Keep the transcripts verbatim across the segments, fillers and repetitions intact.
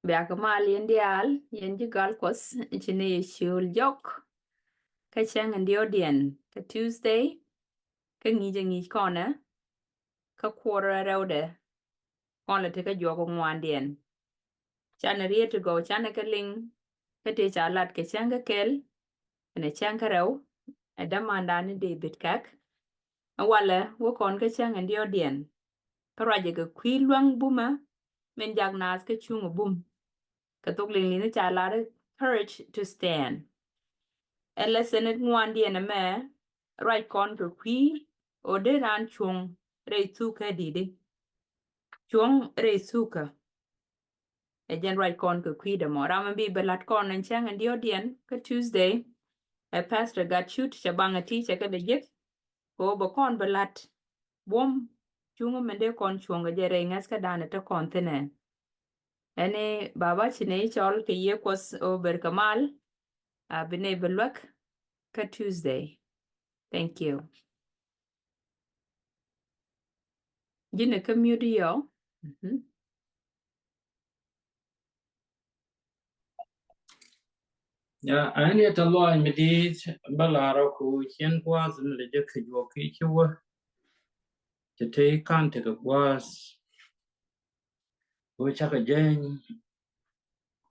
Bia kɛ mal yɛn diaal, yɛn ji̱ gal Kuɔth, ci ni yɛ ciöl jɔk. Kä cäŋ in diɔ̱ɔ̱kdiɛn kä Tuesday, kä ŋi̱i̱c ɛ ŋi̱i̱c kɔnɛ, kä kuɔrɛ rɛwdɛ kɔn lɛ ti kä juɔk ŋuandiɛn. Canɛ riet ti gɔw, canɛ kɛ liŋ kä ti ca lat kɛ cäŋ kä kɛl, ɛn ɛ cäŋ kä rɛw, ɛ dämandan ni David Kak. Ɛ walɛ wä kɔn kä cäŋ in diɔ̱ɔ̱kdiɛn kä ruacɛ kɛ kui̱ luaŋ bumä min jak naath kä cuŋ ɛ bum. Kɛ thok liŋ li̱n ca lar Courage to Stand. Ɛ lesson it ŋuandiɛn ɛmɛ ruac kɔn kɛ kui̱ ɔ dee raan cuɔ̱ŋ rɛy thukä di̱t i̱. Cuɔ̱ŋ rɛy thukä. Ɛ jɛn ruac kɔn kɛ kui̱dɛ mɔ. Ram mi bi bɛ lat kɔn ɛn cäŋ in diɔ̱ɔ̱kdiɛn kä Tuesday, ɛ Pastor Gatcut cɛ baŋ ɛ ti cɛ kɛ bɛ jek. Kɛ ɣöö bɛ kɔn bɛ lat buɔ̱m cuŋä min dee kɔn cuɔ̱ŋ kɛ jɛ rɛy ŋäthkädan ɛ te kɔn thi̱n ɛ. Ɛn i̱ baba ci nɛy cɔl kɛ Yiëë Kuɔth ɣöö ber kɛ mal, a bi nɛy bɛ luäk kä Tuesday. Thank you. Ji̱n ɛ kä mute yɔ. Mhm. Ya, ɛn yɛ tɛ luaac mi di̱i̱t bä la̱r ɔ ku cien gua̱a̱th mi lɛ jɛ kɛ juɔk ki ci wä. Cɛ te kan tekɛ gua̱a̱th. Wä cakɛ jɛny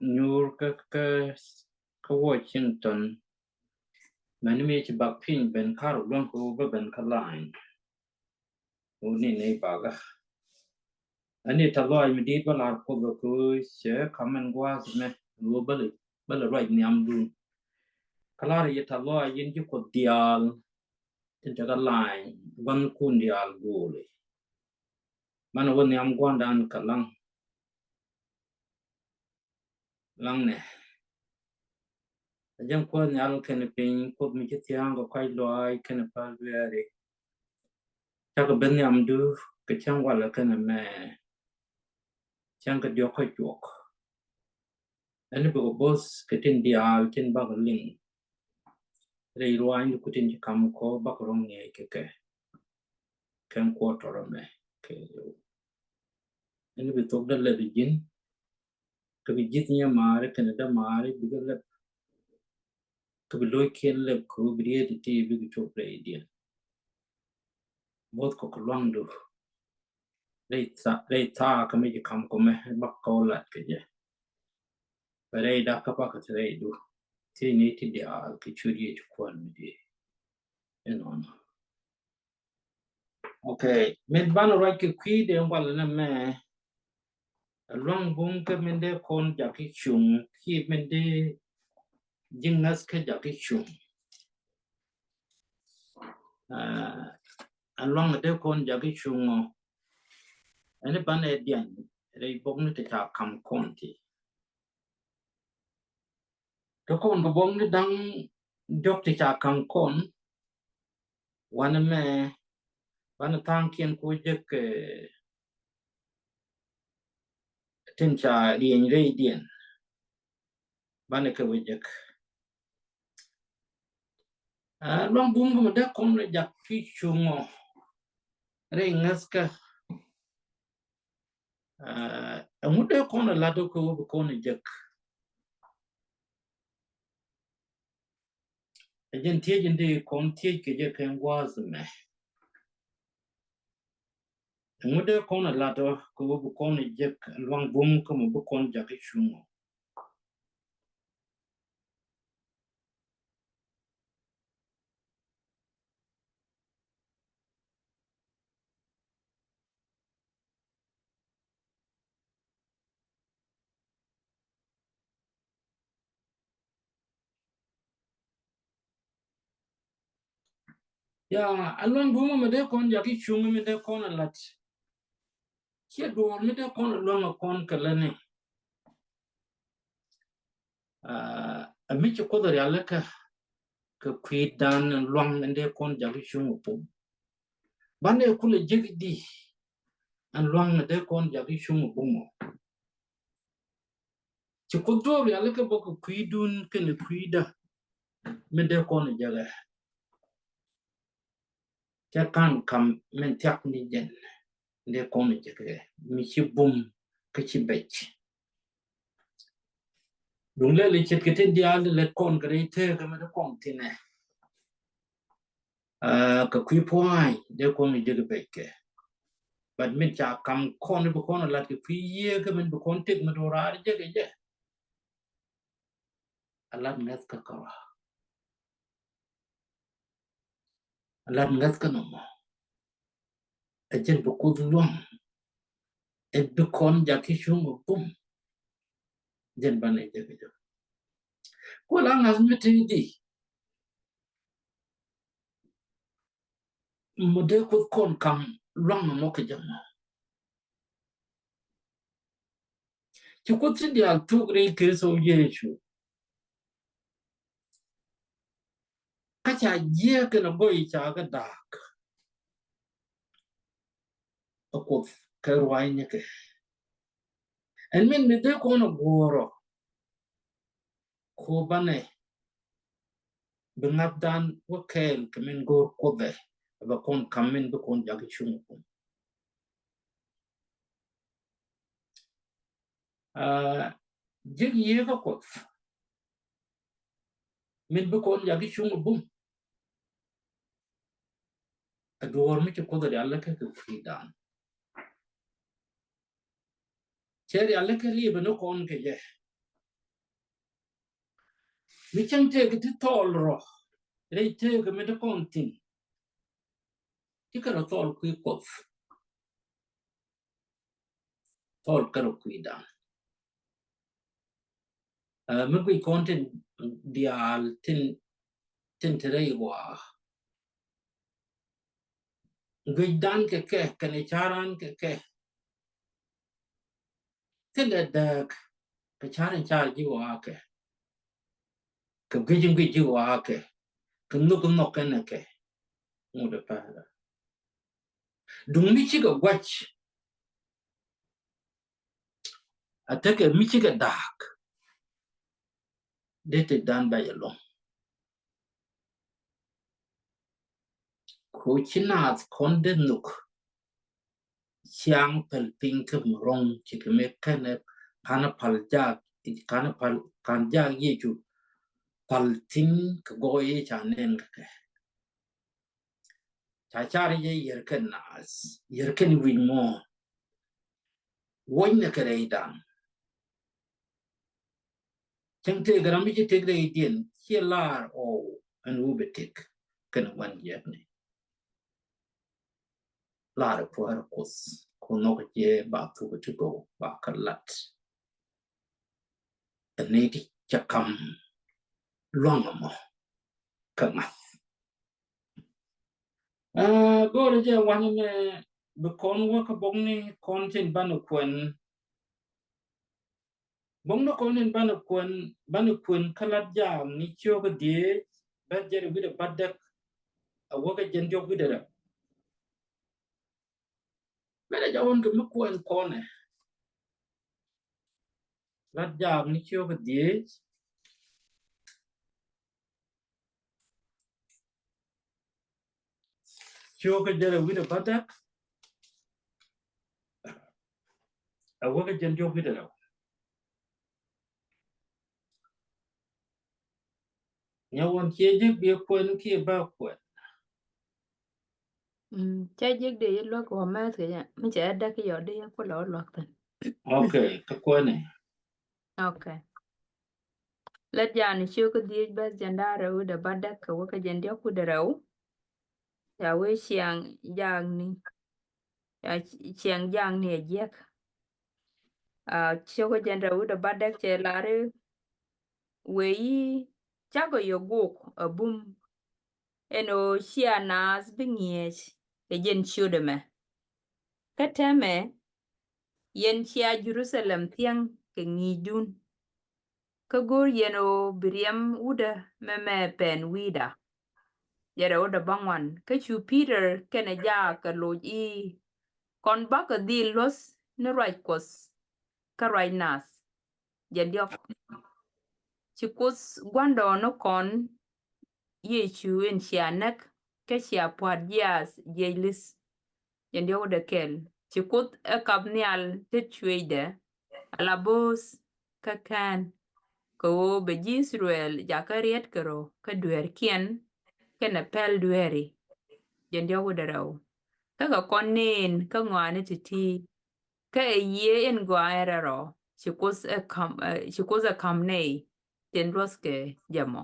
nyuur kä, kä, kä Washington. Mɛn mi ci bak piny ben kar luäŋ kɛ wä bä ben kä line. Wä ni ney bakä. Ani ta luaac mi di̱i̱t bä lar Kuoth bä kɛ cɛ kamɛn gua̱a̱th mɛ wä bä lɛ, bä lɛ ruac nhiamdun. Kä lar yɛ ta luaac yɛn ji̱ Kuoth diaal tin te kä line gua̱n kun diaal go̱o̱li. Manɛ wä nhiam gua̱ndan kä laŋ. Laŋnɛ. A jɛn Kuoth Nhial kɛnɛ piny, Kuoth mi ci thia̱a̱ŋ kɛ kɔc lɔaac kɛnɛ päl dueeri. Cakɛ ben nhiamdu kɛ cäŋ walɛ kɛnɛ mɛ. Cäŋ kɛ diɔ̱k kä juɔk. Ɛn bikɛ bo̱th kɛ tin diaal tin bakɛ liŋ. Rɛy ruaacni ku tin ci kam kɔ bakɛ rɔ̱ŋ ŋiɛc kɛ kɛ. Kɛn kuɔt tɔrɔ mɛ kɛ. Ɛn bi thok dee lɛth ji̱n. Kä bi ji̱th nyɛ maari kɛnɛ dämaari bikɛ lɛp. Kä bi lo̱ckiɛn lɛp kä bi riet ti ti bikɛ cop rɛydiɛn. Bo̱th kɔ kɛ luaŋdu. Rɛy thaa, rɛy thaa kä mi ji̱ kam kɔ mɛ bak kɔ lat kɛ jɛ. Bɛ rɛy dak kä pakɛ ti rɛydu. Ti ni ti diaal kɛ ciöt Yecu Kuäär mi di̱i̱t. Inɔnɔ. Okay, min banɛ ruac kɛ kui̱ dee ŋual nɛ mɛ. Luaŋ bum kä min dee kɔn jak i̱ cuŋ kiɛ min dee ji̱ ŋäth kä jak i̱ cuŋ. Aa, luaŋ dee kɔn jak i̱ cuŋ ɔ. Ɛn i̱ banɛ diany rɛy bok ni ti ca kam kɔn ti. Ti kɔn kɛ buɔ̱m ni da̱ŋ diɔ̱k ti ca ka̱ŋ kɔn. Wanɛ mɛ banɛ tha̱a̱ŋkiɛn ku jek, eh, tin ca rieny rɛydiɛn. Banɛ kɛ wä jek. Ah, luaŋ bum kɛ mɛ dee kɔn jak ki cuŋɔ rɛy ŋäthkä. Ah, ɛŋu dee kɔn ɛ lat ɔ kɛ wä bi kɔn ɛ jek. Ɛ jɛn thiec in dee kɔn thiec kɛ jɛ kɛ gua̱a̱th mɛ. Ɛŋu dee kɔn ɛ lat ɔ kɛ wä bi kɔn ɛ jek luaŋ bum kɛ mɛ bi kɔn jak i̱ cuŋɔ. Ya, a luaŋ bumä mi dee kɔn jak i̱ cuŋ mi dee kɔn a lat. Ciɛ duɔɔr mi dee kɔn a luaŋ a kɔn kɛ lä ni. Ah, a mi ci Kuoth a rialikä kɛ kui̱dan luaŋ in dee kɔn jak i̱ cuŋ a pum. Banɛ kulɛ jek di an luaŋ in dee kɔn jak i̱ cuŋ a pum ɔ. Ci Kuoth duɔɔr rialikä bä kɛ kui̱dun kɛnɛ kui̱dä mi dee kɔn a jak ɛ. Cɛ ka̱n kam min thiak ni jɛn dee kɔn jɛ kɛ mi ci bum kä ci bɛc. Duŋ lɛl i̱ ce̱tkɛ tin diaal ti lät kɔn kɛ rɛy tëëkä mi ti kɔn thi̱n ɛ. Aa, kɛ kui̱ pua̱a̱ny dee kɔn i̱ jek i̱ bɛckɛ. But min ca ka̱m kɔn i̱ bi kɔn a lat kɛ kui̱ yiëë kä min bi kɔn tëk mi do̱raar jek i̱ jɛ. A lat ŋäth kä kärɔa. A lat ŋäth kä nɔmɔ. Ɛ jɛn bi Kuoth lua̱ŋ. Ɛ bi kɔn jak ki cuŋ ɛ bum. Jɛn banɛ jɛ kɛ jɛ. Kuɔ la ŋa̱th mi te di. Mɔ dee Kuoth kɔn ka̱m lua̱ŋ mɔ kɛ jɛ mɔ. Ci Kuoth ti diaal thuk rɛy Kritho Yecu. Kä ca jiɛk kɛnɛ gɔy ca kɛ da̱a̱k. Ɛ Kuoth kɛ ruaacnikɛ. Ɛn min mi dee kɔn ɛ guɔ̱ɔ̱rɔ. Ko banɛ bi ŋa̱thdan wä kɛɛl kɛ min go̱o̱r Kuoth ɛ, ɛ bɛ kɔn ka̱m min bi kɔn jak i̱ cuŋ ɛ bum. Aa, jek yiëë kä Kuoth min bi kɔn jak i̱ cuŋ ɛ bum. Ɛ duɔ̱ɔ̱r mi ci Kuoth ɛ rialikä kɛ kui̱dan. Cɛ rialikä liɛpɛ ni kɔn kɛ jɛ. Mi cäŋ tëëkɛ ti thɔɔl rɔ rɛy tëëkä mi ti kɔn thi̱n. Ti kɛ rɔ thɔɔl kui̱ Kuoth. Thɔɔl kärɔ kui̱dan. Aa, mi guic kɔn tin diaal tin, tin te rɛy ɣɔaa. Guicdan kɛ kɛ kɛnɛ ca̱ran kɛ kɛ. Thilɛ dääk kɛ ca̱r in ca̱r ji̱ ɣɔaa kɛ. Kɛ guic in guic ji̱ ɣɔaa kɛ. Kɛ nhök in nhɔk kɛnɛ kɛ. Ŋut ɛ pɛlɛ. Duŋ mi cikɛ gua̱c. A tekɛ mi cikɛ da̱a̱k. Dee tëkdan bɛc ɛlɔ̱ŋ. Ko ci naath kɔn dee nhök. Ciaŋ päl piny kä mi ro̱ŋ ci kɛ mi kɛnɛ ka̱n päl jaak, ka̱n päl, ka̱n jaak Yecu päl thi̱n kɛ gɔɔy i̱ ca nɛn kɛ kɛ. Ca car jɛ yɛr kɛn naath, yɛr kɛn wi̱c muɔ̱ɔ̱n. Wuɔ̱cnɛ kɛ rɛydan. Cäŋ tëëk ram mi ci tëk rɛydiɛn, ciɛ lar ɣɔw ɛn wu bɛ tëk kɛn wan jiɛkni. Lar ɛ puɔ̱ɔ̱r Kuoth, ku nhɔk jɛ ba thuk ti gɔw ba kä lat. Ɛ nɛy ti cɛ ka̱m lua̱ŋ ɛmɔ kä ŋa̱th. Aa, go̱o̱rä jɛ wanɛ mɛ bi kɔn wä kä bokni kɔn tin banɛ kuɛn. Bokni kɔn tin banɛ kuɛn, banɛ kuɛn kä Lat Jaakni cio̱kä dhieec, bɛth jiɛn rɛw wi̱cdɛ bädäk, a wä kä jiɛn diɔ̱k wi̱cdɛ rɛw. Mɛnɛ jɛ wän kɛ mi kuɛn kɔnɛ. Lat Jaakni cio̱kä dhieec. Cio̱kä jiɛn rɛw wi̱cdɛ bädäk. A wä kä jiɛn diɔ̱k wi̱cdɛ rɛw. Nyɛ wän ciɛ jek bi kuɛn kiɛ ba kuɛn. Mm, cä jek dee yɛ luäk wä mɛth kɛ jɛ. Mi cɛ däk yɔ dee yɛ kulɛ wä luäk thin. Okay, kä kuɛn ni. Okay. Lat Jaakni cio̱kä dhieec bɛth jiɛn da̱ŋ rɛw wi̱cdɛ bädäk kɛ wä kä jiɛn diɔ̱k wi̱cdɛ rɛw. Ca wee ciaŋ jaakni. Ca ciaŋ jaakni a jiɛk. Aa, cio̱kä jiɛn rɛw wi̱cdɛ bädäk cɛ lar i̱ wee i̱ cakɔ yɛ gok a bum. Ɛn ɣöö cia naath bi ŋi̱eec kɛ jɛn ciötdɛ mɛ. Kä täämɛ yɛn cia Jɛ-ru-tha-lɛm thiäŋ kɛ ŋi̱i̱cdun. Kä go̱o̱r yɛn ɣöö bi riɛm wutdä mɛmɛ pɛn wi̱i̱da. Jiɛn rɛw wi̱cdɛ bäŋuan. Kä cu Pi-tɔr kɛnɛ jaak kɛ loc i̱, kɔn bakɔ dhil luɔ̱th ni ruac Kuɔth kä ruac nath. Jiɛn diɔ̱k. Ci Kuoth Gua̱ndɔɔŋnikɔn Yecu in cia näk kä cia pua̱t jiaath jiɛc li̱th. Jiɛn diɔ̱k wi̱cdɛ kɛl. Ci Kuoth ɛ kap nhial tet cuëëcdɛ, ala bo̱o̱th kä kään. kɛ ɣöö bɛ ji̱ Ithɛrɛl jakä riɛt kɛ rɔ kä dueerkiɛn kɛnɛ pɛl dueeri. Jɛn diɔ̱k wi̱cdɛ rɛw. Kä kɛ kɔn neen kä ŋɔaani ti̱ti̱, kä ɛ yiëë in gɔaa in rɛl rɔ, ci Kuoth ɛ ka̱m, ɛ, ci Kuoth ɛ ka̱m nɛy tin luɔ̱thkɛ jɛ mɔ.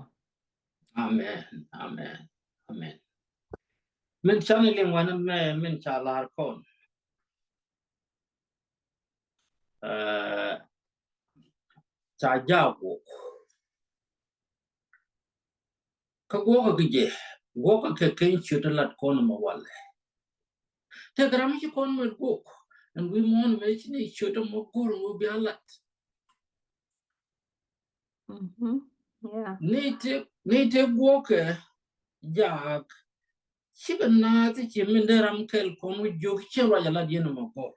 Amen. Amen. Amen. Min canɛ liŋ wanɛ mɛ min ca lar kɔn. Ɛ, ca jaak guɔk. Kä guɔkä kɛ jɛ, guɔkä kɛ keny ciötdä lat kɔn mɛ walɛ. Tëëkɛ ram mi ci kɔn mɛ guɔk, ɛn wi̱i̱ muɔ̱ɔ̱n mɛ ci ni ciötdä mɛ go̱r mɛ bia lat. Mhm. Yeah. Ni tëë, ni tëë guɔkɛ jaak, cikɛ naath ci min dee ram kɛl kɔn wä jiök ci ruac a lat yɛn mɛ go̱r.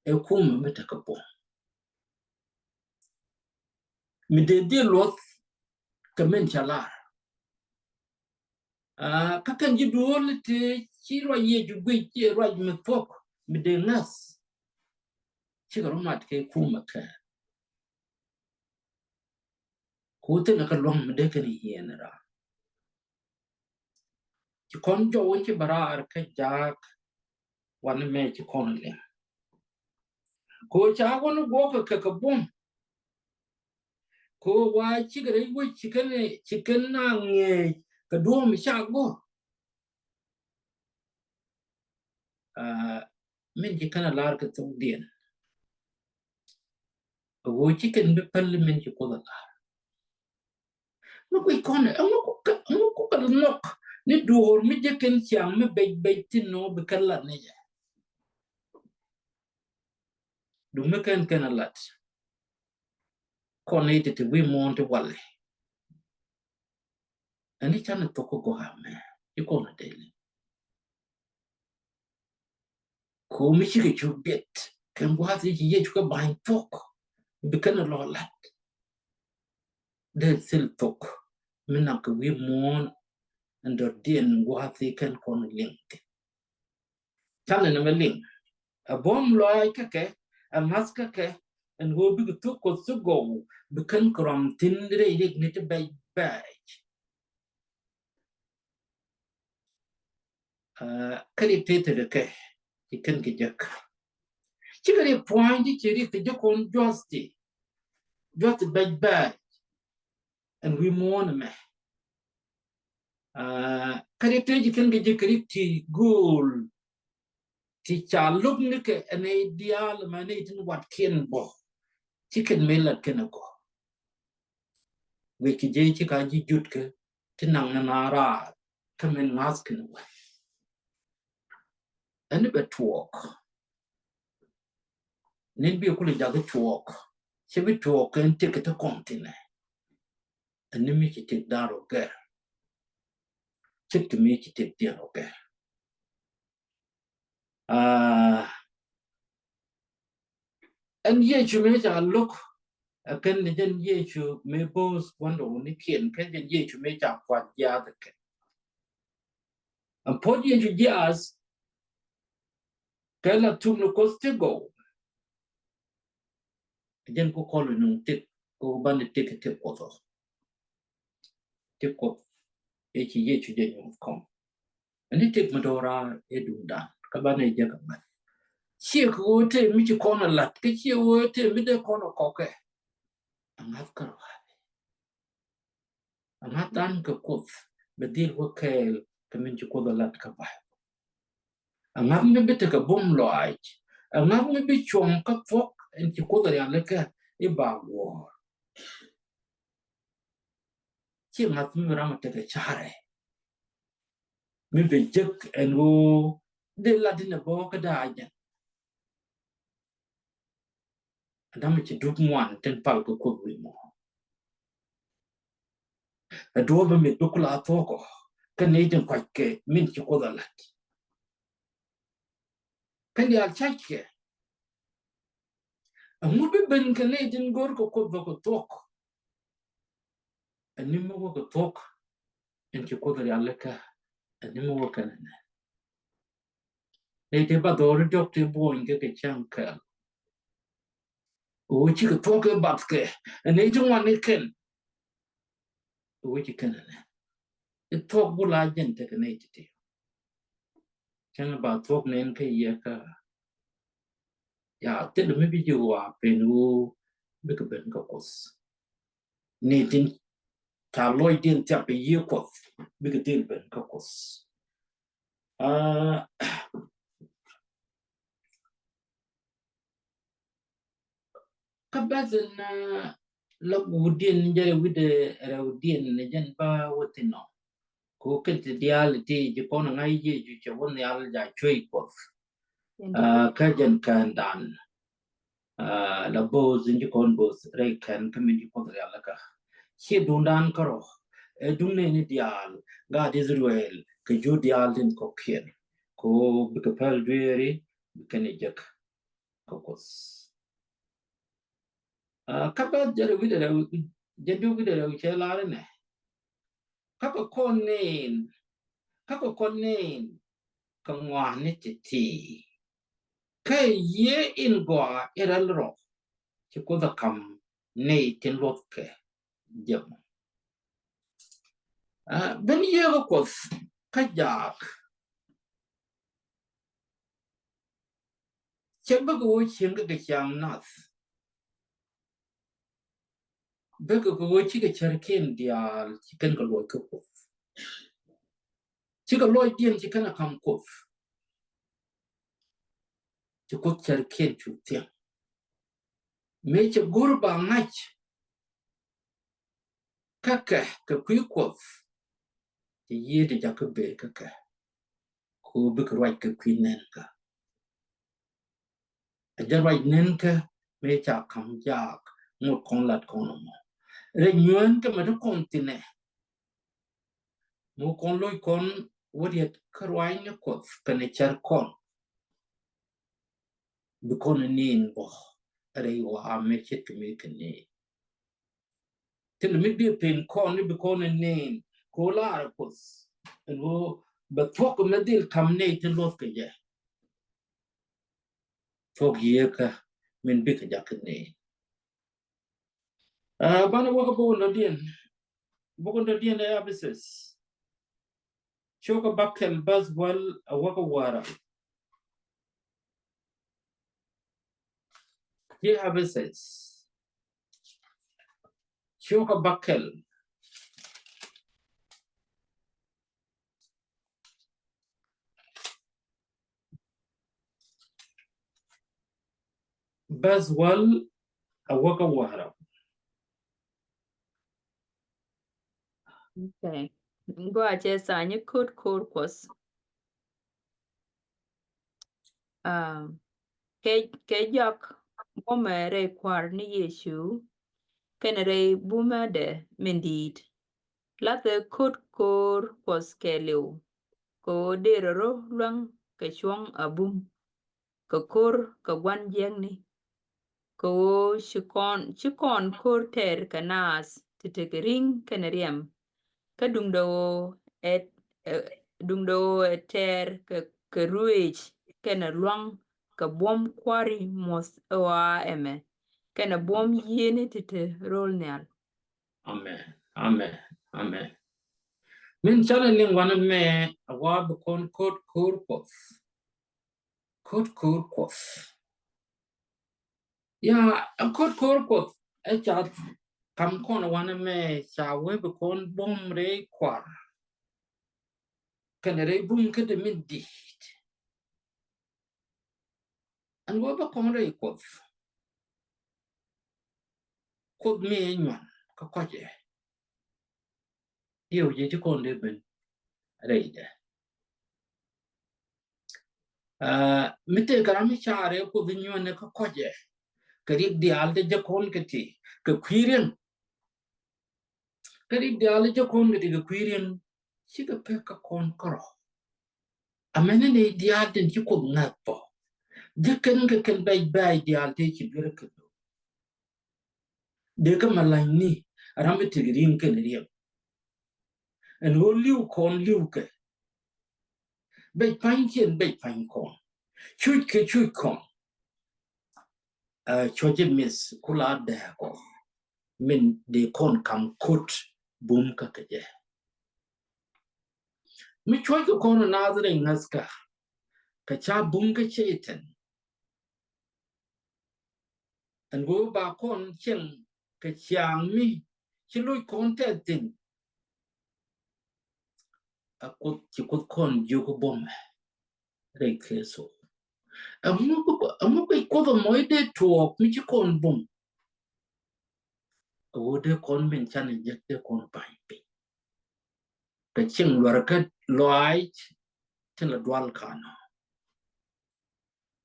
Ɛ kumɛ mi tekɛ buɔ̱m. Mi dee dhil luɔth kɛ min ca lar. Aa, kä kɛn ji̱ duɔ̱ɔ̱l tëë ci ruac Yecu guic, ci ruac mi thuɔ̱k mi dee ŋa̱th. Cikɛ rɔ mat kɛ kumɛ kɛ. Ku thin kä luaŋ mi dee kɛn yieen ram. Ci kɔn jɔw in ci bɛ raar kä jaak wanɛ mɛ ci kɔn liŋ. Ku ca wä ni guɔk kɛ kɛ buɔ̱m. Ku wa cikɛ rɛy wec ci kɛn, ci kɛn na ŋeec kɛ duɔ̱ɔ̱m ca gɔ̱r. Aa, min ci kɛn a lar kɛ thokdiɛn. Ɣöö ci kɛn bi päl min ci Kuoth a lar. Mi guic kɔn ɛ, ɛŋu kukɛ, ɛŋu kukɛ nhɔk ni duɔ̱ɔ̱r mi jɛ kɛn ciaŋ mi bec bec thin nɔ bi kɛn lat ni jɛ. Duŋ mi kɛn kɛn a lat. Kɔn ni ti ti wi̱i̱ muɔ̱ɔ̱n ti walɛ. Ɛn i̱ canɛ thok kä gɔaa mɛ i̱ kɔn a deli. Ko̱o̱m i̱ cikɛ cuk biɛt kɛn gua̱a̱th i̱ ci Yecu kɛ ba̱ny thok bi kɛn a lɔ lat. Dee thil thok mi nak kɛ wi̱i̱ muɔ̱ɔ̱n ɛn dɔ̱diɛn gua̱a̱th i̱ kɛn kɔn liŋ thi̱n. Canɛ ni mɛ liŋ. Ɛ buɔ̱m lɔaac kä kɛ, ɛ ŋa̱th kä kɛ, ɛn ɣöö bikɛ thuk Kuɔth ti gɔw, bi kɛn kɛ rɔm thi̱n rɛy riɛk ni ti bɛc bɛc. Aa, kä riɛk tëë tekɛ kɛ, ci kɛn kɛ jek. Cikɛ riɛk pua̱a̱ny ti ci riɛk ti jek kɔn juath ti, juath ti bɛc bɛc. Ɛn wi̱i̱ muɔ̱ɔ̱n ɛmɛ. Aa, kä riɛk tëë ci kɛn kɛ jek kɛ riɛk ti gööl. Ti ca lo̱k ni kɛ ɛ nɛy diaal mɛ nɛy tin watkiɛn bä. Ci kɛn mëë lat kɛn ɛ gɔ̱r. Wec kɛ jɛ ci ka ji̱ jutkɛ ti naŋ ni na raar kä min ŋa̱th kɛn wal. Ɛn bɛ tuɔɔk. Nin bi kulɛ jakä tuɔɔk. Cɛ bi tuɔɔk kɛn tëk kɛ ti kɔn thinɛ. Ɛn mi ci tëk da̱r ɔ gɛr. Cik ti mi ci tëk diɛn ɔ gɛr. Aa, ɛn Yecu mëë ca lo̱k, ɛ kɛn ni jɛn Yecu mëë bo̱o̱th gua̱ndɔɔŋnikiɛn, kɛn jɛn Yecu mëë ca kua̱t jiaath ɛ kɛn. Ɛn puɔ̱t Yecu jiaath, kɛ la thuk ni Kuoth ti gɔw. Jɛn ku kɔl in nuŋ tëk, ku banɛ tëk, tëk Kuɔth ɔ. Tëk Kuɔth ëë ci Yecu jɛ nyuɔth kɔn. Ani tëk mi do̱ra ëë duŋdan kä banɛ jɛ kɛ mat. Ciɛ kɛ ɣöö tëë mi ci kɔn a lat, kä ciɛ ɣöö tëë mi dee kɔn a kɔkɛ. A ŋa̱th kä rɔaani. A ŋa̱th dan kɛ Kuoth bɛ dhil wä kɛɛl kɛ min ci Kuoth a lat kä Baibol. A ŋa̱th mi bi tekɛ bum lɔaac. A ŋa̱th mi bi cuɔ̱ŋ kä thuɔ̱k in ci Kuoth a rialikä i̱ ba guɔ̱ɔ̱r. Ci ŋa̱th mi bi ram a tekɛ carɛ. Mi bi jek ɛn ɣöö dee lat in ɛ bɔ̱ɔ̱k kä da̱a̱ jɛn. Ɛ dämɛ ci dup ŋuan tin pal kɛ Kuoth wi̱i̱ muɔ̱ɔ̱n. Ɛ duɔ̱ɔ̱p mi bi kula thuɔ̱k ɔ kä nɛy tin kuackɛ min ci Kuoth a lat. Kä diaal cackɛ. Ɛŋu bi ben kɛ nɛy tin go̱r kɛ Kuoth bä kɛ thuɔ̱k? Ɛn ni mi wä kɛ thuɔ̱k in ci Kuoth rialikä, ɛn ni mi wä kɛn ɛnɛ. Nɛy ti ba dhɔri diɔk ti buɔ̱ny kɛ kɛ cäŋ kɛl. Ɣöö cikɛ thuɔ̱k kɛ bath kɛ ɛ nɛy ti ŋuan ni kɛn. Ɣöö ci kɛn ɛnɛ i̱ thuɔ̱k bula jɛn tekɛ nɛy ti̱ti̱. Cäŋ ba thuɔ̱k nɛn kä yɛ kä ya thil mi bi ji̱ wa pen ɣöö bikɛ ben kä Kuoth. Ni tin ca lɔcdiɛn thiap kɛ yiëë Kuɔth bikɛ dhil ben kä Kuoth. Aa, kä bɛth in la guudiɛn jɛ wi̱dɛ rɛwdiɛn ni jɛn ba wä thin ɔ. Ko kɛn ti diaal ti ji̱ kɔn ŋa̱c Yecu cɛ wä nhial ja cuey Kuɔth. Aa, kä jɛn kɛn dan. Aa, la bo̱o̱th in ji̱ kɔn bo̱o̱th rɛy kɛn kä min ji̱ Kuoth rialikä. Ciɛ duundan kärɔ ɛ duŋ nɛni diaal gaat Israel kɛ jur diaal tin kɔ̱kiɛn. Ko bikɛ päl dueeri bikɛ ni jek kä Kuoth. Aa, kä bɛth jɛ rɛw wi̱dɛ rɛw jɛ diw wi̱dɛ rɛw cɛ lar inɛ. Kä kɛ kɔn nɛn kä kɛ kɔn nɛn kɛ ŋɔaani ti̱ti̱. Kä yiëë in gɔaa i̱ rɛl rɔ ci Kuoth ɛ ka̱m nɛy tin luɔthkɛ jɛ mɔ. Aa, ben yiëë kä Kuoth kä jaak. Cɛ bikɛ ɣöö cieŋ kɛ kɛ ciaŋ nath. Bikɛ kɛ ɣöö cikɛ cärkiɛn diaal ci kɛn kɛ luɔc kä Kuoth. Cikɛ lɔcdiɛn ci kɛn a ka̱m Kuoth. Ci Kuoth cärkiɛn cu thiäŋ. Mëë cɛ go̱r ba ŋa̱c kä kɛ kɛ kui̱ Kuɔth. Ci yiëë ti jakä bee kä kɛ. Ko bikɛ ruac kɛ kui̱ nɛn kä. Ɛ jɛ ruac nɛn kä mëë ca ka̱m jaak ŋot kɔn lat kɔn ɔmɔ. Rɛy nyuɛn kä mɛ ti kɔn thinɛ. Muk kɔn loc kɔn wä riet kä ruaacni Kuɔth kɛnɛ cär kɔn. Bi kɔn nin bɔ rɛy wa amɛ ce̱tkɛ mi kɛ ni. Thilɛ mi bi pen kɔn ni bi kɔn nin ko lar Kuɔth. Ɛn wä bɛ thuɔk mɛ dhil kam ni ti luɔth kɛ jɛ. Thuɔk yiekä min bikɛ jak kɛ ni. Aa, banɛ wäkä bok in dɔ̱diɛn. Bok in dɔ̱diɛn ɛ Ephesus. Cio̱kä bäkɛl bäth wäl a wäkä wära. Ci Ephesus. Cio̱kä bäkɛl. Bäth wäl a wäkä wära. Okay. Gua cɛ tha̱a̱ny ko̱t ko̱r Kuɔth. Aa, kɛ, kɛ jɔak buɔ̱mɛ rɛy Kua̱r ni Yecu kɛnɛ rɛy bumɛ dɛ min di̱i̱t. Lathɛ ko̱t ko̱r Kuɔth kɛɛliw kɛ ɣöö dërɛ rɔ luäŋ kɛ cuɔ̱ŋ a bum kɛ ko̱r kɛ gua̱n jiäkni. Kɛ ɣöö ci kɔn, ci kɔn ko̱r tɛɛr kɛ naath ti tekɛ ri̱ŋ kɛnɛ riɛm. Kä duundɛ ɣöö ɛ, ɛ, duundɛ ɣöö ɛ tɛɛr kɛ, kɛ ruëëc kɛnɛ lua̱ŋ kɛ buɔ̱m kua̱ri muɔ̱th ɣɔaa ɛmɛ kɛnɛ buɔ̱m yiëëni ti te ro̱l nhial. Amen. Amen. Amen. Min canɛ liŋ wanɛ mɛ a wa bi kɔn ko̱t ko̱r Kuɔth. Ko̱t ko̱r Kuɔth. Ya, a ko̱t ko̱r Kuɔth ɛ ca kam kɔn wanɛ mɛ ca wee bi kɔn buɔ̱m rɛy Kua̱r. Kɛnɛ rɛy bum kä dee min di̱i̱t. Ɛn wee bä kɔn rɛy Kuɔth. Kuoth mi ɛ nyuan kä kɔcɛ. Diɛw jɛ ci kɔn dee ben rɛydɛ. Aa, mi tëëkɛ ram mi caarɛ Kuoth nyuanɛ kä kɔcɛ. Kɛ riɛk diaal te jɛ kɔn kɛ ti kɛ kui̱ riɛn. Kä ri diaal jɛ kɔn kɛ ti kɛ kui̱ riɛn cikɛ pek kä kɔn kärɔ. Amɛnɛ ni diaal tin ci Kuoth ŋa̱th pɔ. Jɛ kɛn kɛ kɛn bɛc bɛc diaal tëë ci duer kɛ. Dee kä ma la̱ny ni ram mi tek ri̱ŋ kɛn riɛm. Ɛn ɣöö li̱w kɔn li̱w kɛ. Bɛc pa̱ny kiɛn bɛc pa̱ny kɔn. Cuc kɛ cuc kɔn. Cuɔ̱cɛ mi̱th kula dääkɔ min dee kɔn kam ko̱t bum kä kɛ jɛ. Mi cuɔ̱ckɛ kɔn naath rɛy ŋäthkä kɛ ca bum kä Cɛytan. Ɛn ɣöö ba kɔn cieŋ kɛ ciaŋ mi ci loc kɔn tɛth thi̱n. A Kuoth, ci Kuoth kɔn jiök buɔ̱mɛ rɛy Kritho. Ɛŋu bi, ɛŋu bi Kuoth ɛmɔ i̱ dee tuɔɔk mi ci kɔn bum? A ɣöö dee kɔn min canɛ jek dee kɔn pa̱ny piny kɛ cieŋ luaar kä lɔaac tin la dual kanɔ.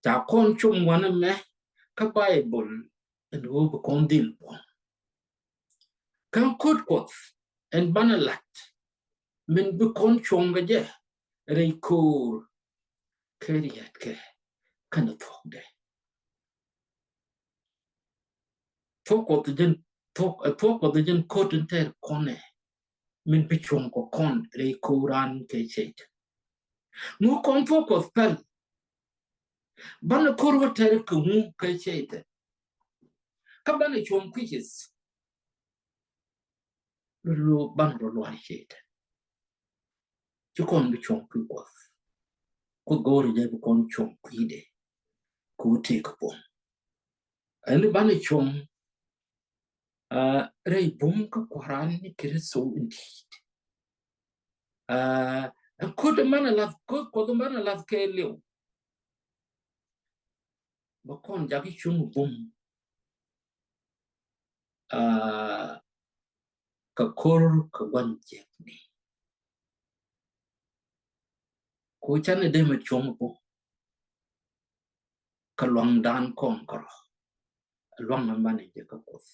Ca kɔn cum wanɛ mɛ kä Baibol ɛn ɣöö bi kɔn dhil buɔ̱m. Kä ko̱t Kuɔth ɛn banɛ lat min bi kɔn cuɔ̱ŋ kɛ jɛ rɛy ko̱o̱r kɛ riɛtkɛ kɛnɛ thuɔ̱kdɛ. Thuɔ̱k Kuɔth jɛn, thuɔ̱k, ɛ thuɔ̱k Kuɔth jɛn ko̱t in tɛr kɔnɛ min bi cuɔ̱ŋ kɔ kɔn rɛy ko̱o̱ran kɛ Cɛytan. Ŋu kɔn thuɔ̱k Kuɔth päl? Banɛ ko̱r wä tɛr kɛ ŋu kɛ Cɛytan? Kä banɛ cuɔ̱ŋ kui̱cith. Lulu banɛ rɔ luaar Cɛytan. Ci kɔn bi cuɔ̱ŋ kui̱ Kuɔth. Kuoth go̱o̱rɛ jɛ bi kɔn cuɔ̱ŋ kui̱dɛ. Ku tëë kɛ buɔ̱m. Ɛn banɛ cuɔ̱ŋ, ah, rɛy bum kä Kua̱ran ni Kritho in di̱i̱t. Ah, ɛn ko̱t manɛ lath, ko̱t Kuɔth manɛ lath kɛɛliw. Bä kɔn jakä cuŋ bum, ah, kɛ ko̱r kɛ gua̱n jiäkni. Ku canɛ dee mɛ cuŋ bum. Kä luaŋdan kɔn kärɔ̱. Luaŋ mɛ manɛ jɛ kä Kuoth.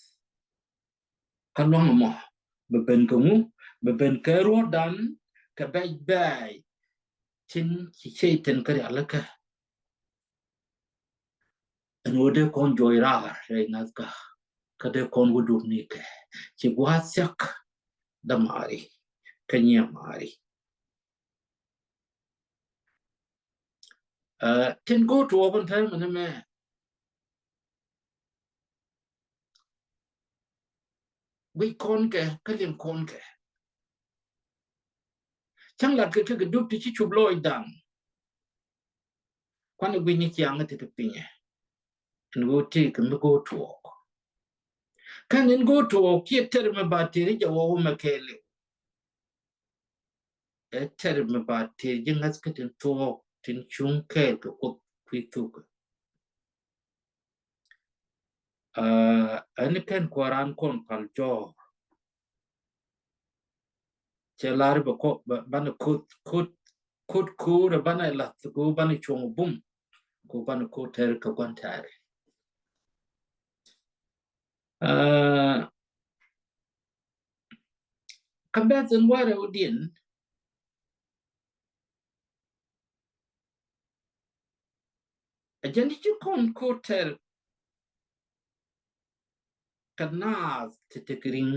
Kä luaŋ mɔ bɛ ben kɛ ŋu, bɛ ben kɛ ruɔ̱dan kɛ bɛc bɛc tin ci Cɛytan kä rialikä. Ɛn ɣöö dee kɔn juɔc raar rɛy ŋa̱thkä kä dee kɔn wä dur ni kɛ ci gua̱a̱th thia̱k dämaari kä nyiamaari. Ah, tin go̱o̱r tuɔɔk in täämɛ ni mɛ. Guic kɔn kɛ kä liŋ kɔn kɛ. Cäŋ lat kɛ kɛ kɛ dup ti ci cup lɔcdan. Kuanɛ guic ni ciaŋ ti ti pinyɛ. Ɛn ɣöö tëëkɛ mi go̱o̱r tuɔɔk. Kɛn in go̱o̱r tuɔɔk kiɛ tɛr mɛ ba tëëri jɛ wä wä mɛ kɛɛliw. Ɛ tɛr mɛ ba tëëri ji̱ ŋa̱thkä tin tuɔɔk tin cuŋ kɛɛl kɛ Kuoth kui̱ thukä. Ah, ɛn kɛn Kua̱ran kɔn pal jɔɔr. Cɛ lar bɛ kɔ, bɛ, banɛ ko̱t, ko̱t, ko̱t ko̱r, banɛ lath ko̱r, banɛ cuɔ̱ŋ bum. Ko̱r banɛ ko̱r tɛr kɛ gua̱n tɛr. Ah, kä bɛth in warɛ wä diɛn. A jɛn ci kɔn ko̱r tɛr kɛ naath ti tek ri̱ŋ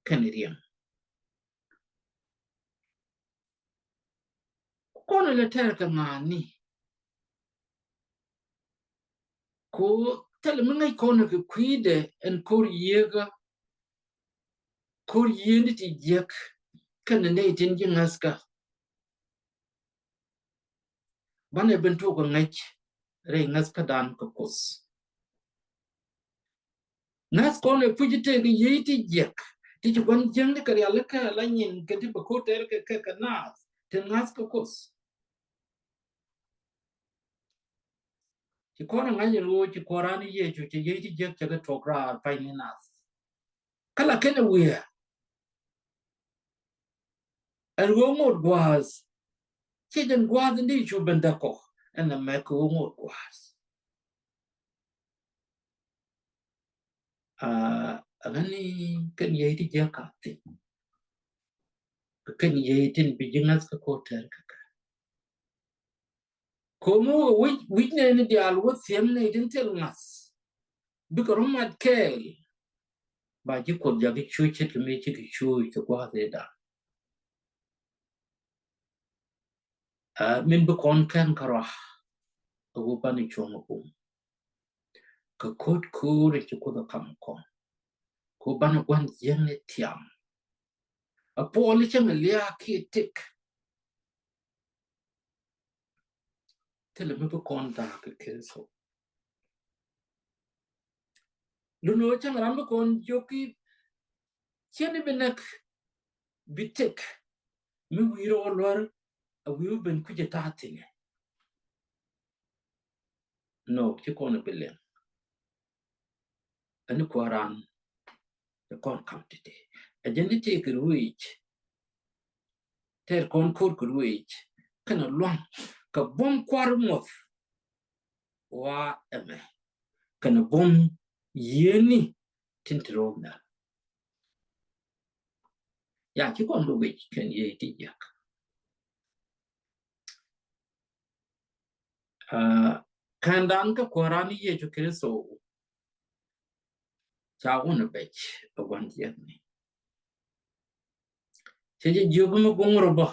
kɛn riɛm. Kɔn lɛ tɛr kɛ ŋa̱a̱ni. Ko thilɛ mi ŋäc kɔn kɛ kui̱dɛ ɛn ko̱r yieekä. Ko̱r yiëëni ti jiäk kɛnɛ nɛy tin ji̱ ŋa̱thkä. Banɛ ben tuɔk kɛ ŋäc rɛy ŋa̱thkädan kɛ Kuoth. Ŋa̱th kɔn ɛ puc tëëkɛ yiëë ti jiäk ti ci gua̱n jiäkni kɛ rialikä la nyin kɛ ti bɛ ko̱r tɛr kɛ kɛ kɛ naath tin ŋa̱thkä Kuoth. Ci kɔn ɛ ŋa̱c ɛn ɣöö ci Kua̱ran ni Yecu ci yiëë ti jiäk cɛ kɛ tuɔk raar pany ni naath. Kä la kɛn ɛ wiaa. Ɛn ɣöö ŋot gua̱a̱th. Ciɛ jɛn gua̱a̱th in di cu ben däkɔ ɛn ɛ mɛk kɛ ɣöö ŋot gua̱a̱th. Aa, ɛ ɣän ni kɛn yiëë ti jiäk ka̱ thi̱n. Kɛ kɛn yiëë tin bi ji̱ ŋa̱th kä ko̱r tɛr kä kɛ. Ko̱mi wä wi̱c, wi̱c nɛɛni diaal wä thiäŋ nɛy tin thil ŋa̱th. Bikɛ rɔ mat kɛɛl. Ba ji̱ Kuoth jakä cuc ce̱tkɛ mi cikɛ cuc kɛ gua̱a̱th ëëdan. Aa, min bi kɔn kɛn kärɔa. Ɛ wä banɛ cuɔ̱ŋ ɛ bum. kɛ ko̱t ko̱r in ci Kuoth ɛ ka̱m kɔn. Kɛ ɣöö banɛ gua̱n jiäkni tiam. A Puɔl i̱ cäŋ ɛ lia̱a̱ kiɛ tëk. Thilɛ mi bi kɔn da̱a̱k kɛ Kritho. Duundɛ ɣöö cäŋ ram bi kɔn jiök i̱ ciɛni bi näk bi tëk mi wi̱i̱ rɔ luär a wi̱i̱ bi ben kui̱c ɛ ta̱a̱ thi̱n ɛ. Nɔ, ci kɔn ɛ bi liŋ. Ɛn kua̱ran ɛ kɔn ka̱m ti̱ti̱. Ɛ jɛn i̱ tëëk kɛ ruëëc. Tɛɛr kɔn ko̱r kɛ ruëëc kɛnɛ lua̱ŋ kɛ buɔ̱m kua̱r muɔth. Wa ɛmɛ kɛnɛ buɔ̱m yiëëni tin te ro̱o̱mda. Ya ci kɔn bi wec kɛn yiëë ti jiäk. Aa, kɛn dan kä Kuääran ni Yecu Kritho ca wun ɛ bec ɛ gua̱n jiäkni. Cɛ jɛ jiök mi guŋ rɔ bä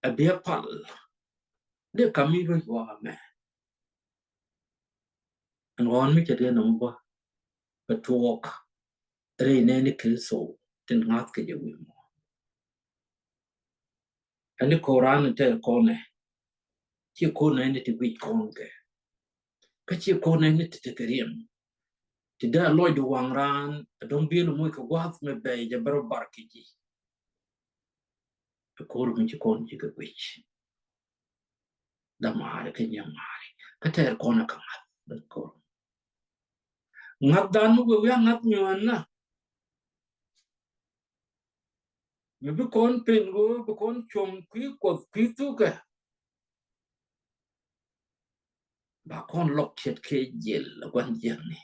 ɛ biɛ pal. Dee kam mi ruec wä mɛ. Ɛn ɣɔn mi cɛ dee nɔmɔ bä bɛ tuɔɔk rɛy nɛɛni Kritho tin ŋa̱th kɛ jɛ wi̱i̱ muɔ̱ɔ̱n. Ɛn ni ko̱ran in te kɔnɛ ci ko̱r nɛɛni ti guic kɔn kɛ. Kä ci ko̱r nɛɛni ti tekɛ riɛm ti dee a lɔcdu waŋ raan a dɔ̱ŋ biël moc kɛ gua̱a̱th mɛ bɛy jɛ bɛ rɔ bar kɛ ji̱. Ɛ ko̱r mi ci kɔn ci kɛ guic. Dämaari kä nyimaari kä tɛɛr kɔn ɛ kä ŋa̱th. Ɛ ko̱r ŋa̱th dan mi wee wi̱i̱ a ŋa̱th nyuɔ̱ɔ̱n na. Mi bi kɔn pen ɣöö bi kɔn cuɔ̱ŋ kui̱ Kuɔth kui̱ thukɛ. Ba kɔn lɔk ce̱tkɛ jiɛl ɛ gua̱n jiäkni.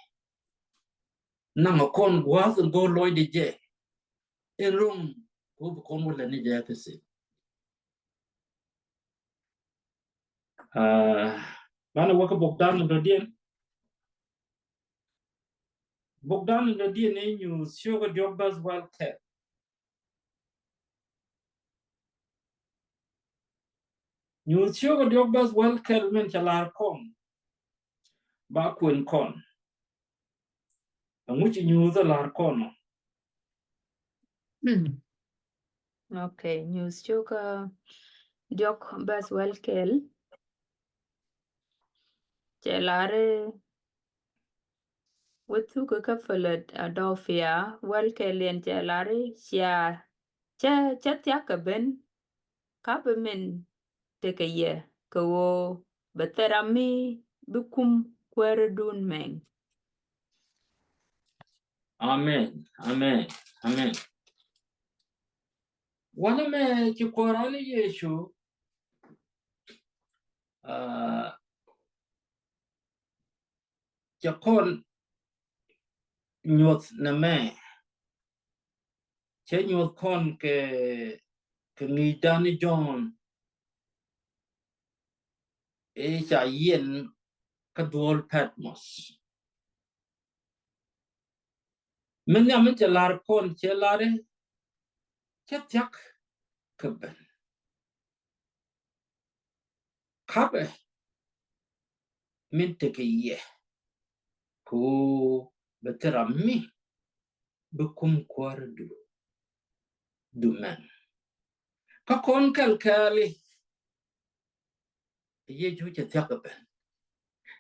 Naŋ ɛ kɔn gua̱a̱th in go̱o̱r lɔcdɛ jɛ in ro̱ŋ kɛ ɣöö bi kɔn wä lɛni jɛ kä thi̱n. Aa, banɛ wä kä Bogdan in dɔ̱diɛn. Bogdan in dɔ̱diɛn ni Nyuuth ciökä diɔ̱k bäth wäl kɛl. Nyuuth ciökä diɔ̱k bäth wäl kɛl min cɛ lar kɔn. Ba kuɛn kɔn. Ɛŋu ci Nyuuth ɛ lar kɔn ɔ? Hmm. Okay, Nyuuth ciökä diɔ̱k bäth wäl kɛl. Cɛ lar i̱ wä thukä kä Philadelphia, wäl kɛl yɛn cɛ lar i̱ cia, cɛ, cɛ thia̱k kɛ ben, ka bi min tekɛ yɛ kɛ ɣöö bɛ thil ram mi bi kum kuäärädun mɛŋ. Amen. Amen. Amen. Wanɛ mɛ ci Kuääran ni Yecu, aa, cɛ kɔn nyuɔth nɛmɛ. Cɛ nyuɔth kɔn kɛ, kɛ ŋi̱i̱cdan ni Jɔ̱ɔ̱n ëë ca yiɛn kä duɔ̱ɔ̱l Patmos. Min nhiam min cɛ lar kɔn cɛ lar i̱ cɛ thia̱k kɛ ben. Kapɛ min tekɛ yɛ kɛ ɣöö bɛ thil ram mi bi kum kuäärä du, du mɛn. Kä kɔn kɛl kɛɛli Yecu cɛ thia̱k kɛ ben.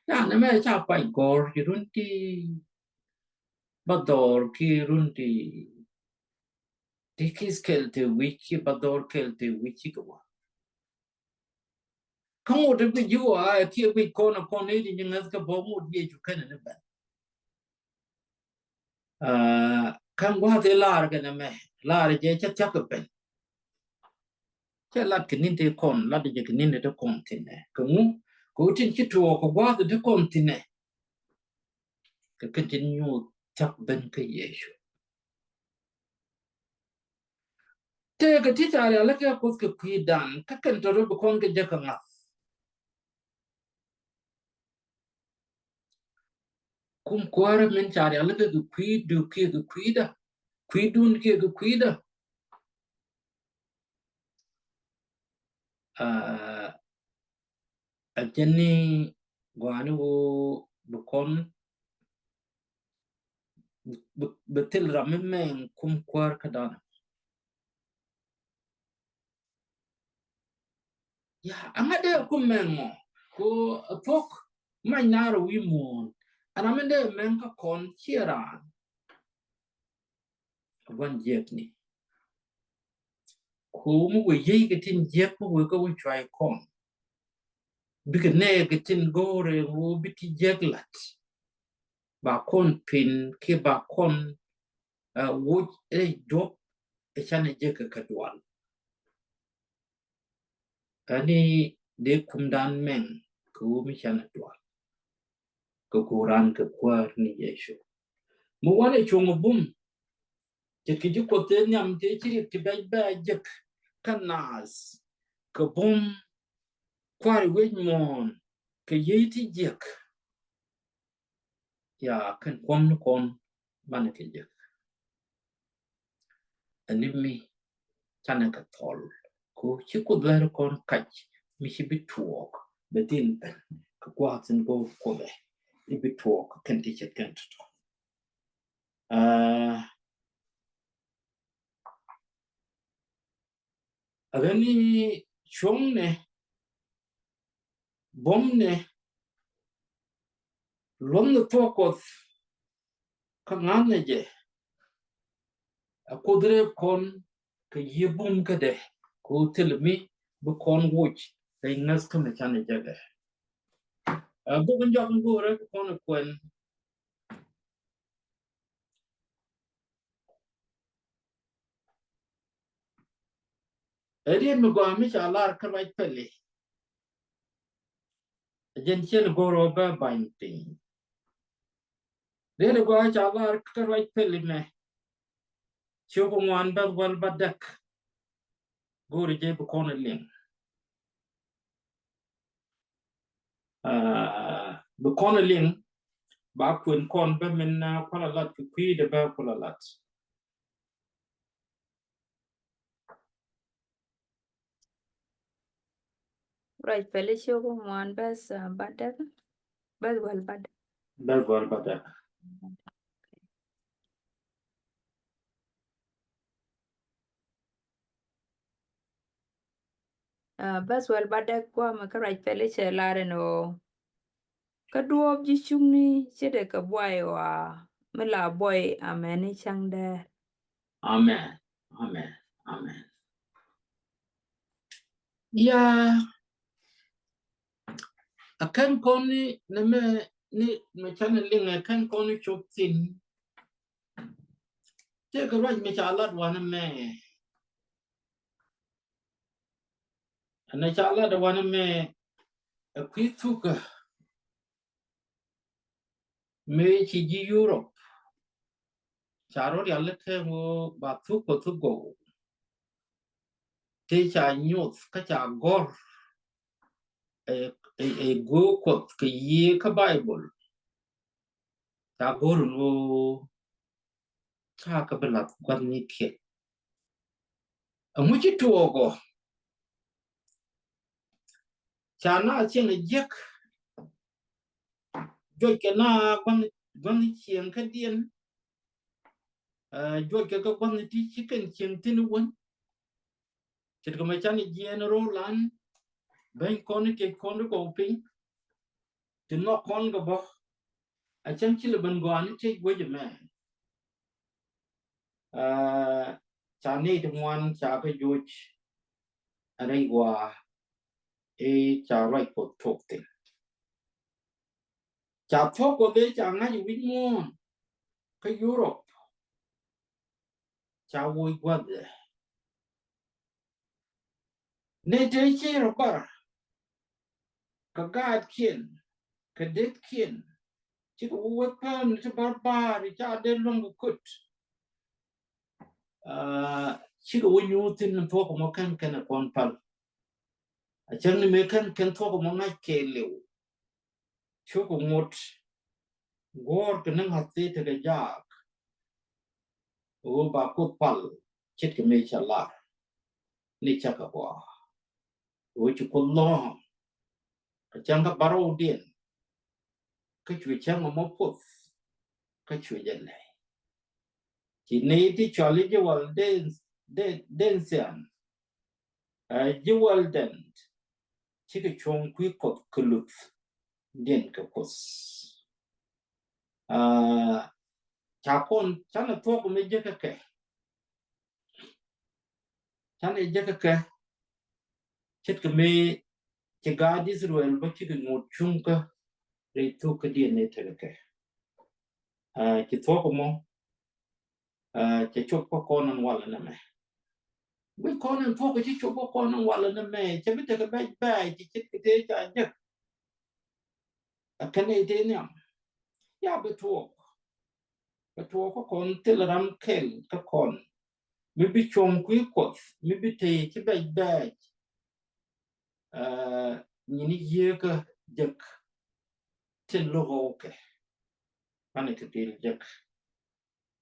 Yan ɛmɛ ca pac gɔ̱r ci run ti ba dhɔr ki run ti, ti kis kɛl te wi̱c ki ba dhɔr kɛl te wi̱c ci kɛ wä. Kä ŋot ti bi ji̱ wa kiɛ bi kɔn a kɔn ni di nyi ŋäth kä bɔ ŋot Yecu kɛn ni ben. Aa, kä ŋuath i̱ lar kɛn ɛmɛ lar jɛ cɛ thia̱k kɛ ben. Cɛ lat kɛ ni̱n ti kɔn lat jɛ kɛ ni̱n ti kɔn thi̱nɛ kɛ ŋu kɛ wä tin ci tuɔɔk kɛ gua̱a̱th ti kɔn thi̱nɛ. Kɛ kɛn tin nyuuth thia̱k ben kä Yecu. Tëëkɛ ti ca rialikä Kuoth kɛ kui̱dan kä kɛn tɔ̱tɔ̱ bi kɔn kɛ jek kɛ ŋa̱th. Kum kuäärä min ca rialikä kɛ kui̱du kiɛ kɛ kui̱da, kui̱dun kiɛ kɛ kui̱da. Aa, a jɛn ni gua̱a̱ni wä bi kɔn, bi, bi, bi thil ram mi mɛŋ kum kuäär kä dan. Ya, aŋa dee kum mɛŋ ɔ, ko a thuɔk mac naar wi̱i̱ muɔ̱ɔ̱n. Ana mi dee mɛŋ kä kɔn ciɛ raan. A gua̱n jiɛk ni. Ko mi wee yiey kɛ tin jiɛk mi wee kä wee cuay kɔn. Bikɛ nɛɛ kɛ tin go̱o̱rɛ woo bi ti jiɛk lat. Ba kɔn pin kiɛ ba kɔn, ɛ, woc ɛ juɔp ɛ canɛ jek kɛ kɛ dual. Ani dee kumdan mɛŋ kɛ wumi canɛ dual. Kɛ kuran kɛ kuäär ni Yecu. Mi wanɛ cuŋ bum. Ce̱tkɛ ji̱ Kuoth tëë nhiam tëë ci riɛk ti bɛc bɛ jek kä naath kɛ bum kua̱r wi̱c muɔ̱ɔ̱n kɛ yiey ti jiɛk. Ya kɛn kuɔm ni kɔn banɛ kɛ jek. Ani mi canɛ kɛ thɔl ko ci Kuoth lɛr kɔn kac mi ci bi tuɔɔk bɛ dhil ben kɛ gua̱a̱th in go̱o̱r Kuoth ɛ i̱ bi tuɔɔk kɛn ti ce̱tkɛn tɔ̱tɔ̱. Aa, a ɣän ni cuɔ̱ŋnɛ buɔ̱mnɛ luɔ̱mnɛ thuɔ̱k Kuɔth kä ŋa̱thnɛ jɛ. A Kuoth rɛp kɔn kɛ yiëë bum kädɛ kɛ ɣöö thilɛ mi bi kɔn woc rɛy ŋäth kä mi canɛ jɛ kɛ. A buk in jɔak in go̱o̱rɛ kɛ kɔn ɛ kuɛn. Ɛ riet mi gɔaa mi ca lar kä ruac pɛli. Ɛ jɛn cien go̱o̱r ɔ bɛ bany piny. Riet mi gɔaa ca lar kä ruac pɛli mɛ. Ciök ŋuan bɛth wäl bädäk. Go̱o̱r jɛ bi kɔn liŋ. Aa, bi kɔn liŋ ba kuën kɔn bä min, aa, kuala lat kɛ kui̱dɛ bä kuala lat. Ruac pɛli ciök ŋuan bɛth, aa, bädäk. Bɛth wäl bädäk. Bɛth wäl bädäk. Aa, bɛth wäl bädäk guamɛ kä ruac pɛli cɛ lar ɛn ɣöö kä duɔɔp ji̱ cuŋni ce̱tdɛ kɛ buay ɣɔaa mi la buɔy amɛni cäŋ dɛɛr. Amen. Amen. Amen. Ya, a kɛn kɔn ni nɛ mɛ ni mɛ canɛ liŋɛ kɛn kɔn ni cop thin. Tëëkɛ ruac mi ca lat wanɛ mɛ. Ɛn ɛ ca lat wanɛ mɛ ɛ kui̱ thukä. Mëë ci ji̱ Yurop ca rɔ rial kɛ ŋö ba thuk Kuɔth thuk gɔw. Tëë ca nyoth kä ca gɔr ɛ, ɛ, ɛ go̱o̱r Kuɔth kɛ yiëë kä Baibol. Ca go̱o̱r ŋö ca kɛ bi lath gua̱thnikiɛn. Ɛŋu ci tuɔɔk ɔ? Ca na cieŋ jiäk. Juɔckɛ na gua̱n, gua̱n cieŋ kädiɛn. Ɛ, juɔckɛ kä gua̱n ti ci kɛn cieŋ thi̱n wän. Ce̱tkɛ mɛ canɛ jiɛɛn ro̱o̱lan. Beny kɔn ti kɔn ti kɔw piny. Ti nhɔk kɔn kɛ bä. A cäŋ ci lɛ ben gɔaa ni tëë guec ɛmɛ. Aa, ca nɛy ti ŋuan ca kɛ joc. Ɛ rɛy gua̱a̱ i̱ ca ruac Kuɔth thuɔ̱k thi̱n. Ca thuɔ̱k Kuɔth i̱ ca ŋa̱c wi̱c muɔ̱ɔ̱n kä Yurop. Ca woc gua̱th ɛ. Ni tëë ci rɔ bar kɛ gaatkiɛn kɛ detkiɛn cikɛ wä wä päm ni ti bar bar ca dee luäŋ kɛ kut. Aa, cikɛ wä nyuur thin ni thuɔ̱k mɔ kɛn kɛn ɛ kɔn pal. A cäŋ ni mëë kɛn kɛn thuɔ̱k mɔ ŋa̱c kɛɛliw. Cuk ŋot guɔ̱ɔ̱r kɛ ni ŋa̱th thee tekɛ jaak. Ɣöö ba Kuoth pal ce̱tkɛ mëë cɛ lar ni cakɛ gɔaa. Ɣöö ci Kuoth lɔ̱ɔ̱ŋ kɛ cäŋ kä bärɔwdiɛn. kä cuɛ cäŋ ɛmɔ puɔth, kä cuɛ jɛ lɛy. Ci nɛy ti cɔal i̱ ji̱ wäl den, den, den thian, ɛ, ji̱ wäl den, cikɛ cuɔ̱ŋ kui̱ Kuɔth kɛ luth diɛn kɛ Kuoth. Aa, ca kɔn, canɛ thuɔ̱k mi jek kɛ kɛ. Canɛ jek kɛ kɛ. Ce̱tkɛ mi ci gaat Israel bä cikɛ ŋot cuŋkä rɛy thuk kä diɛn ni tekɛ kɛ. Aa, ci thuɔ̱k mɔ, aa, cɛ cop kä kɔn ɛn walɛ nɛ mɛ. Guic kɔn ɛn thuɔ̱k ci cop kä kɔn ɛn walɛ nɛ mɛ. Cɛ bi tekɛ bɛc bɛc ci ce̱tkɛ tëë ca jek. Ɛ kɛn i̱ tëë nhiam. Ya bi tuɔɔk. Bi tuɔɔk kä kɔn thil ram kɛl kä kɔn. Mi bi cuɔ̱ŋ kui̱ Kuɔth, mi bi tëë ci bɛc bɛc. Aa, nyini yieekä jek. Tin lo̱k ɣɔw kɛ. Banɛ kɛ dhil jek.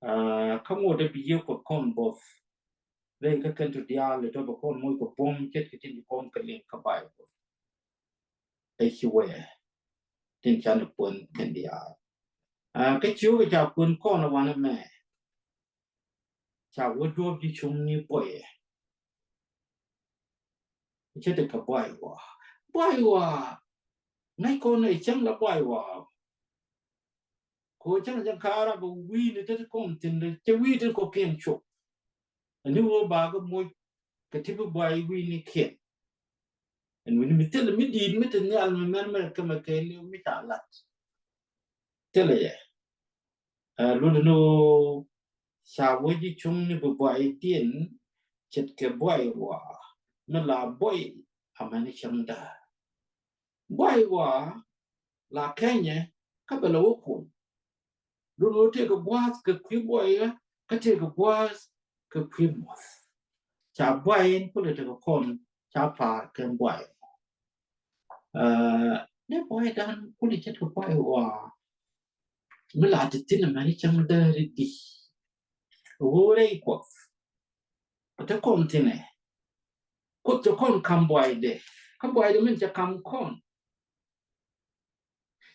Aa, kä ŋot dee bi yiëë Kuɔth kɔn bo̱th. Rɛy kä kɛn ti diaal i̱ tɔ bɛ kɔn moc kɛ buɔ̱m ce̱tkɛ tin ti kɔn kɛ liŋ kä Baibol. Ɛ ci wee tin canɛ kuɛn kɛn diaal. Aa, kä ciökɛ ca kuɛn kɔn ɛ wanɛ mɛ. Ca wä duɔ̱ɔ̱p ji̱ cuŋni buɔyɛ. Cɛ ti kɛ buay wa. Buay wa. Ŋäc kɔn ɛ cäŋ la buay wa. Ko cäŋ cäŋ ka̱a̱ra bɛ wi̱i̱ni te ti kɔn thi̱n dee cɛ wi̱i̱ tin kɔkiɛn cop. Ani wä ba kɛ moc kɛ ti bi buay wi̱i̱ni kiɛn. Ɛn wi̱ni mi thilɛ mi di̱i̱t mi te nhial mi mɛr mɛr kɛ mɛ kɛ liw mi ca lat. Thilɛ yɛ. Ɛ, luɔt ni ɣöö ca wä ji̱ cuŋni bi buay diɛn ce̱tkɛ buay wa mi la buay amäni cäŋ däär. Buay wa la kɛnyɛ kä bɛ la wä kuny. Luɔt ni ɣöö tëëkɛ gua̱a̱th kɛ kui̱ buay ɣä kä tëëkɛ gua̱a̱th kɛ kui̱ muɔth. Ca buay in kulɛ tekɛ kɔn ca pa̱a̱r kɛ buay. Ɛ, ni buay dan kulɛ ce̱tkɛ buay wa. Mi la ti thin amäni cäŋ dääri di. Ɣöö rɛy Kuɔth. Ɛ te kɔn thinɛ. Kuoth cɛ kɔn ka̱m buaydɛ. Kä buaydɛ min cɛ ka̱m kɔn.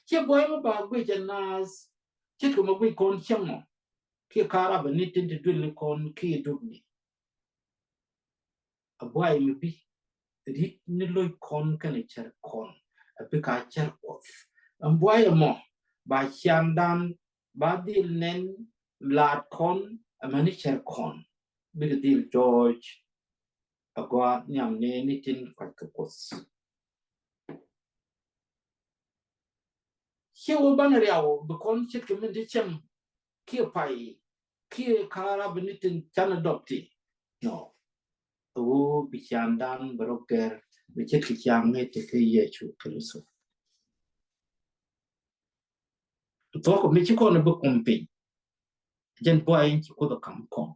Ciɛ buay mi ba guic ɛ naath. Ce̱tkɛ mɛ guic kɔn cäŋ ɔ. Kiɛ ka̱a̱ra bɛ ni tin ti duël ni kɔn kiɛ dukni. A buay mi bi rit ni loc kɔn kɛnɛ cär kɔn a bi ka cär Kuɔth. Ɛn buay ɛmɔ ba ciaŋdan ba dhil nɛn laat kɔn amäni cär kɔn bikɛ dhil jɔɔc. A gɔaa nhiam ni ni tin kuac kɛ Kuɔth. Ciɛ wä banɛ riaw bi kɔn ce̱tkɛ min ti cɛm kiɛ pay kiɛ ka̱a̱ra bi ni tin canɛ dɔp ti. Nɔ. Ɣöö bi ciaŋdan bɛ rɔ gɛr bi ce̱tkɛ ciaŋ ni ti kɛ Yecu Kritho. Thuɔ̱k mi ci kɔn bi kum piny. Jɛn buay in ci Kuoth ka̱m kɔn.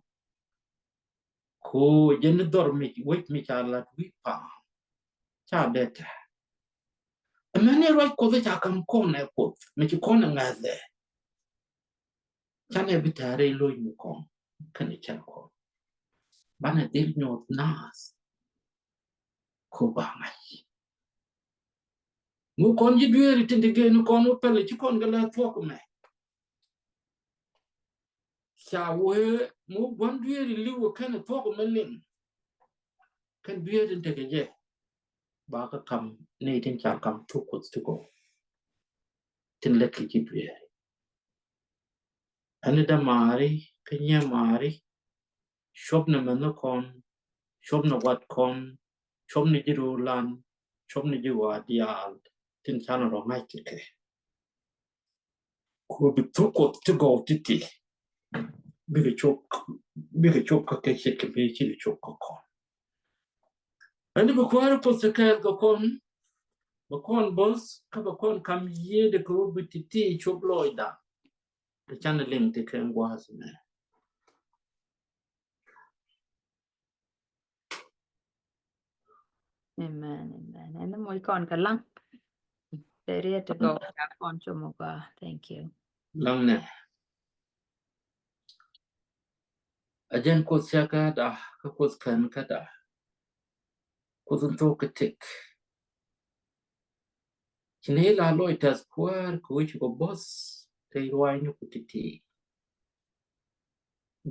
Ko jɛn ni dhɔr mi wec mi ca lat wi̱i̱ pa̱a̱m. Ca dee tɛ̱̈ɛ̱̈. Amäni ruac Kuɔth ca ka̱m kɔn ɛ Kuoth mi ci kɔn ɛ ŋa̱thɛ. Canɛ bi tɛ̱̈ɛ̱̈ rɛy lo̱c mi kɔn kɛnɛ cär kɔn. Banɛ dhil nyuɔth naath. Ko ba ŋa̱c. Ŋu kɔn ji̱ dueeri tin ti geni kɔn wä pɛlɛ ci kɔn kɛ lɛ thuɔ̱k mɛ. Ca wee mi wä gua̱n dueeri li̱w wä kɛn thuɔ̱k mɛ liŋ. Kɛn dueeri tin tekɛ jɛ. Ba kä kam ni tin ca kam thuk Kuoth ti gɔw. Tin lɛ ki ji̱ dueeri. Ɛn dämaari kä nyimaari. Cuɔp ni mɛnh kɔn, cuɔp ni wat kɔn, cuɔp ni ji̱ röölan, cuɔp ni ji̱ ɣɔaa diaal tin canɛ rɔ ŋa̱c kɛ kɛ. Ku bi thuk Kuɔth ti gɔw ti̱ti̱. Bikɛ cop, bikɛ cop kä kɛ ce̱tkɛ mi cikɛ cop kä kɔn. Ɛn bi kuäär Kuoth ti kɛɛl kɛ kɔn, bɛ kɔn bo̱th kä bɛ kɔn kam yiëëdɛ kɛ wä bi ti̱ti̱ cop lɔcdan. Ti canɛ liŋ ti kɛ gua̱a̱th mɛ. Amen, amen. Ɛn moc kɔn kɛ laŋ. Tɛ riet ti gɔw ka kɔn com ɔ gɔaa. Thank you. Laŋ nɛ. A jɛn Kuoth cɛ kä da, kä Kuoth kɛn kä da. Kuoth in thok kɛ tik. Ci nɛy la lɔc tɛth kuäär kɛ ɣöö ci kɔ bo̱th te ruaacni ku ti̱ti̱.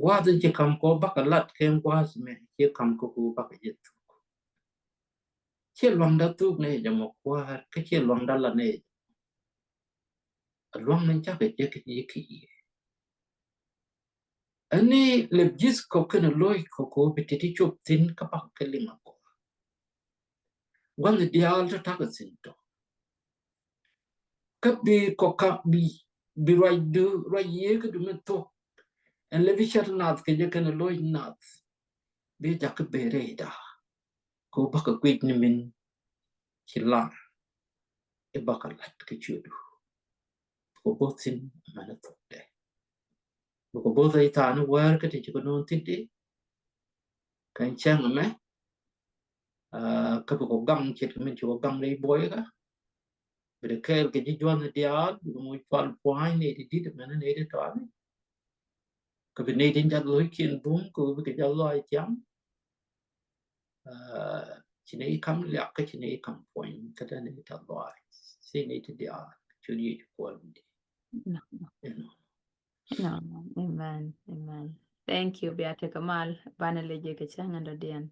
Gua̱a̱th in ci ka̱m kɔ bakɛ lat kɛ gua̱a̱th mɛ ci ka̱m kɔ kɛ ɣöö bakɛ jɛ thuk. Ciɛ luaŋda thuk nɛ jɛ mɔ kuäär kä ciɛ luaŋda la nɛ jɛ. A luaŋ ni cakɛ jɛ kɛ jɛ kɛ yɛ. Ɛni lɛp ji̱th kɔ kɛnɛ lo̱c kɔ kɔ bi ti̱ti̱ cop thi̱n kä bakɛ kɛ liŋ a kɔ. Gua̱n diaal tɔ takɛ thi̱n tɔ. Kä bi kɔ ka bi bi ruacdu ruac yee kä du mi thok. Ɛn lɛ bi cät nath kɛ jɛ kɛnɛ lo̱c nath. Bi jakä bee rɛyda kɛ bakɛ kui̱c ni min ci lar. I̱ bakɛ lat kɛ ciötdu. Kɔ bo̱th thi̱n mɛn thokdɛ. Bikɔ bo̱th a ithaani wäär kä ti ci kɛ no̱o̱ŋ thi̱n ti. Kɛn cäŋ mɛ. Kä bikɔ gaŋ ce̱tkɛ min ci kɔ gaŋ rɛy buɔykä. Bi dee kɛɛl kɛ ji̱ jua̱th ni diaal bikɔ moc pal pua̱ny nɛy ti di̱t mɛn nɛy ti tɔaani. Kä bi nɛy ti jath lo̱ckiɛn bum kɛ bikɛ jath lɔaac thiaŋ. Ci nɛy kam liak kä ci nɛy kam puɔ̱ny kä te nɛy ti tɔath lɔaac. Ci nɛy ti diaal ci Yecu Kuɔl mi di. Amen. Amen. Thank you. Bia tekɛ mal banɛ lɛ jɛ kɛ cäŋ ɛn dɔ̱diɛn.